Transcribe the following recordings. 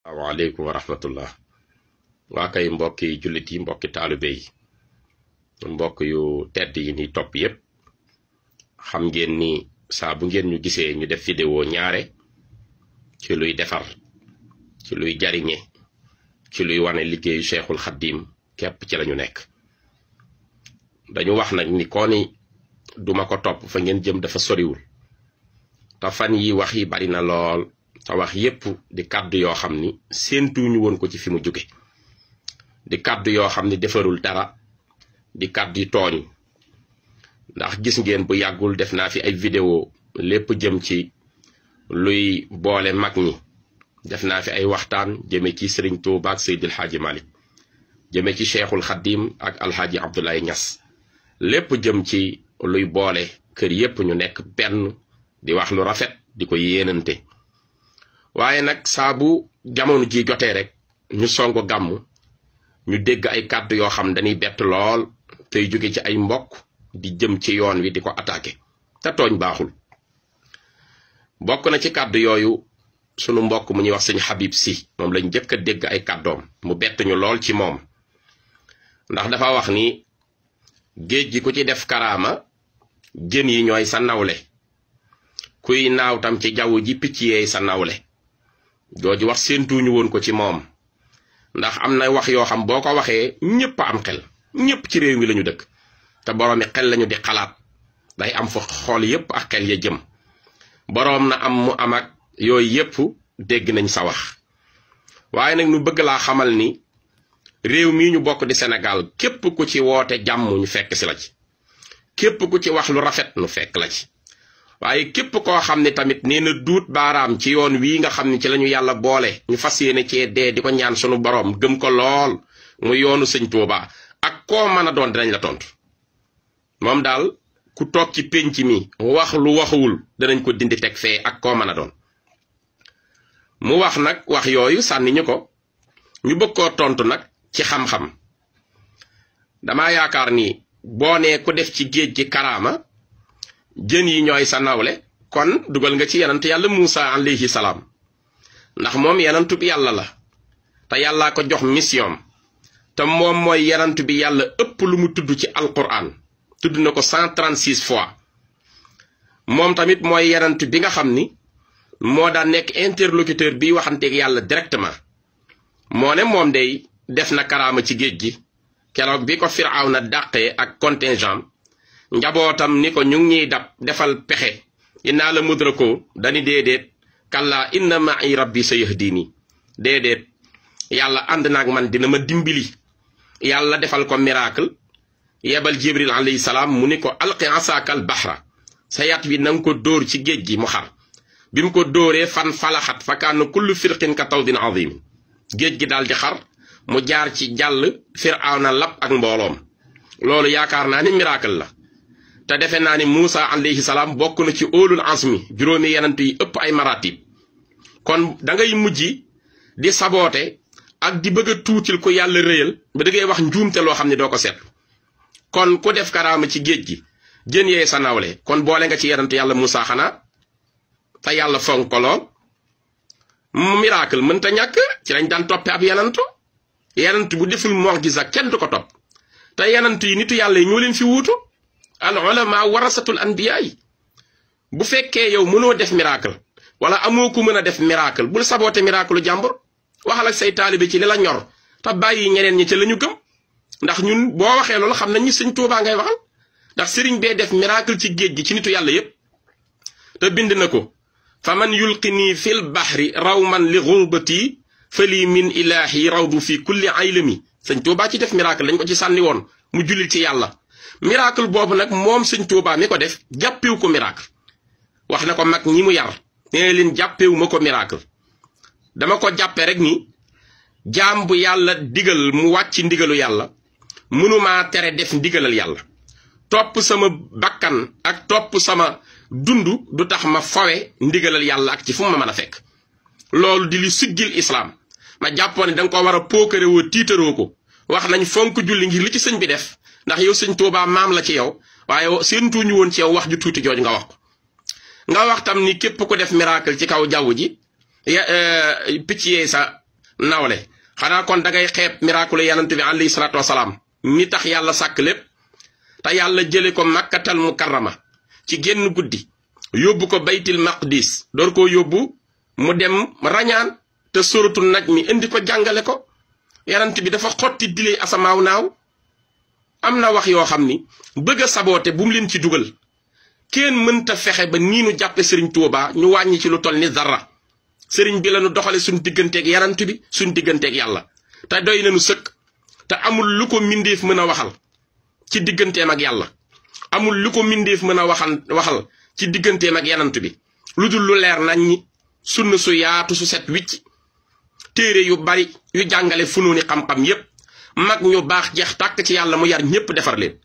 waaleykum wa rahmatullah waa kay mbokki jullit yi mbokki taalibe yi mbokk yu tedd yi ni topp yépp xam ngeen ni saa bu ngeen ñu gisee ñu def vidéo ñaare ci luy defar ci luy jariñe ci luy wane liggéeyu Cheikhul Khadim képp ci lañu nekk dañu wax nag ni ko ni duma ko topp fa ngeen jëm dafa soriwul ta fan yi wax yi bari na lool ta wax yépp di kàddu yoo xam ni séentuñu woon ko ci fi mu jóge di kàddu yoo xam ni defarul dara di kàddu yi tooñ ndax gis ngeen bu yàggul def naa fi ay vidéo lépp jëm ci luy boole mag ñi def naa fi ay waxtaan jëme ci Serigne Touba ak Seydil Hadji Malick jëme ci Cheikhul Khadim ak Alhaji Abdoulaye Niass lépp jëm ci luy boole kër yépp ñu nekk benn di wax lu rafet di ko yéenante waaye nag saa bu jamono ji jotee rek ñu songo gàmm ñu dégg ay kàddu yoo xam dañuy bett lool tey jóge ci ay mbokk di jëm ci yoon wi di ko attaqué te tooñ baaxul bokk na ci kàddu yooyu sunu mbokk mu ñuy wax sëñ Habib Sy moom lañ njëkk a dégg ay kàddoom mu bett ñu lool ci moom ndax dafa wax ni géej gi ku ci def karaama jën yi ñooy sa nawle kuy naaw tam ci jaww ji picc yeey sa nawle jooju wax séentuñu woon ko ci moom ndax am na wax yoo xam boo ko waxee ñëpp am xel ñëpp ci réew mi lañu dëkk te boroomi xel lañu di xalaat day am fa xool yépp ak xel ya jëm boroom na am mu am ak yooyu yépp dégg nañ sa wax waaye nag nu bëgg laa xamal ni réew mii ñu bokk di Sénégal képp ku ci woote jàmm ñu fekk si la ci képp ku ci wax lu rafet nu fekk la ci waaye képp koo xam ne tamit nee na duut baaraam ci yoon wii nga xam ne ci lañu yàlla boole ñu fas yéene cee dee di ko ñaan sunu boroom gëm ko lool mu yoonu sëñ Tuuba ak koo mën a doon dinañ la tontu moom daal ku toog ci pénc mi wax lu waxuwul danañ ko dindi teg fee ak koo mën a doon mu wax nag wax yooyu sànni ñu ko ñu bëgg koo tontu nag ci xam-xam dama yaakaar ni boo nee ku def ci géej gi karaama jën yi ñooy sa nawle kon dugal nga ci yenant yàlla Muusa alayhi salaam ndax moom yenantu bi yàlla la te yàllaa ko jox mission te moom mooy yenant bi yàlla ëpp lu mu tudd ci alquran tudd na ko 136 fois moom tamit mooy yenant bi nga xam ni moo daan nekk interlocuteur bi waxanteeg yàlla directement moo ne moom day def na karaama ci géej gi keroog bi ko Firawna dàqee ak contingent njabootam ni ko ñu ngi ñuy dab defal pexe innaa la mudrakoo dani déedéet kallaa inna ma'i rabbi sayahdini déedéet yàlla ànd naag man dina ma dimbali yàlla defal ko miracle yebal jibril alayhi salaam mu ni ko alqi asaakal bahra sa yat bi nanga ko dóor ci géej gi mu xar bi mu ko dóoree fan falaxat fa kaana kullu firqin ka tawdin azim géej gi daal di xar mu jaar ci jàll Firawna lap ak mbooloom loolu yaakaar naa ni miracle la te defe naa ni Muusa alayhi salaam bokk na ci óolul azmi juróomi yenant yi ëpp ay maratib kon da ngay mujj di saboote ak di bëgg a tuutil ko yàlla réyal ba da ngay wax njuumte loo xam ne doo ko seetlu kon ku def karaama ci géej gi jën yee sa nawle kon boole nga ci yenant yàlla Muusa xanaa te yàlla fonk ko lool miracle mënta ñàkk ci lañ daan toppe ab yenant bu deful mu'jiza kenn du ko topp te yenant yi nitu yàlla yi ñoo leen fi wuutu al ulama warasatul anbiya yi bu fekkee yow mënoo def miracle wala amoo ku mën a def miracle bul saboote miracle jàmbur waxal ak say taalibe ci li la ñor te bàyyi ñeneen ñi ci la ñu gëm ndax ñun boo waxee loolu xam nañ ni sëñ Tuubaa ngay waxal ndax sëriñ bee def miracle ci géej gi ci nitu yàlla yépp te bind na ko fa man yulqini fil bahri rawman li ghurbati fali min ilahi rawdu fi kulli aylami sëñ Tuubaa ci def miracle lañ ko ci sànni woon mu julil ci yàlla miracle boobu nag moom sëñ Tuubaa mi ko def jàppewu ko miracle wax na ko mag ñi mu yar nee leen jàppewu ma ko miracle dama ko jàppe rek ni jaam bu yàlla digal mu wàcc ndigalu yàlla mënumaa tere def ndigalal yàlla topp sama bakkan ak topp sama dund du tax ma fawe ndigalal yàlla ak ci fu ma mën a fekk loolu di li siggil islaam ma jàppoon ne danga ko war a pookarewoo tiitaroo ko wax nañ fonk julli ngir li ci sëñ bi def ndax yow sëñ Tuubaa maam la ci yow waaye seentuñu woon ci yow wax ju tuuti jooju nga wax ko nga wax tam ni képp ku def miracle ci kaw jaww ji picc yee sa nawle xanaa kon da ngay xeeb miracle yanant bi alayhi salaatu wasalaam mi tax yàlla sàkk lépp te yàlla jële ko makkatal mukarrama ci génn guddi yóbbu ko baytil maqdis door koo yóbbu mu dem rañaan te suratul najmi indi ko jàngale ko yanant bi dafa xotti diley asamaaw naaw am na wax yoo xam ni bëgg a saboote bu mu leen ci dugal kenn mënta fexe ba nii nu jàppe sëriñ Tuubaa ñu wàññi ci lu toll ni dara sëriñ bi la nu doxale suñ digganteeg yanant bi suñ digganteeg yàlla te doy nañu sëkk te amul lu ko mindeef mën a waxal ci digganteem ak yàlla amul lu ko mindeef mën a waxal ci digganteem ak yanant bi lu dul lu leer nañ ñi sunna su yaatu su set wicc téere yu bari yu jàngale funuuni xam-xam yépp mag ñu baax jeex tàkk ci yàlla mu yar ñépp defar leen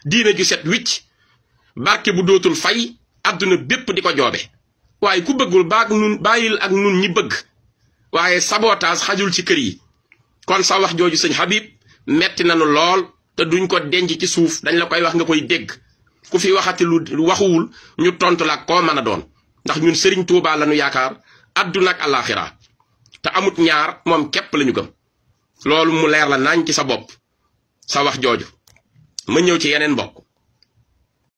diina ju set wicc barke bu dootul fay àdduna bépp di ko joobe waaye ku bëggul baag nun bàyyil ak nun ñi bëgg waaye sabotage xajul ci kër yi kon sa wax jooju sëñ Habib metti nanu lool te duñ ko denc ci suuf dañ la koy wax nga koy dégg ku fi waxati lu waxuwul ñu tontu la koo mën a doon ndax ñun Sëriñ Tuubaa lañu yaakaar àdduna ak àllaaxira te amut ñaar moom képp lañu gëm loolu mu leer la nañ ci sa bopp sa wax jooju ma ñëw ci yeneen mbokk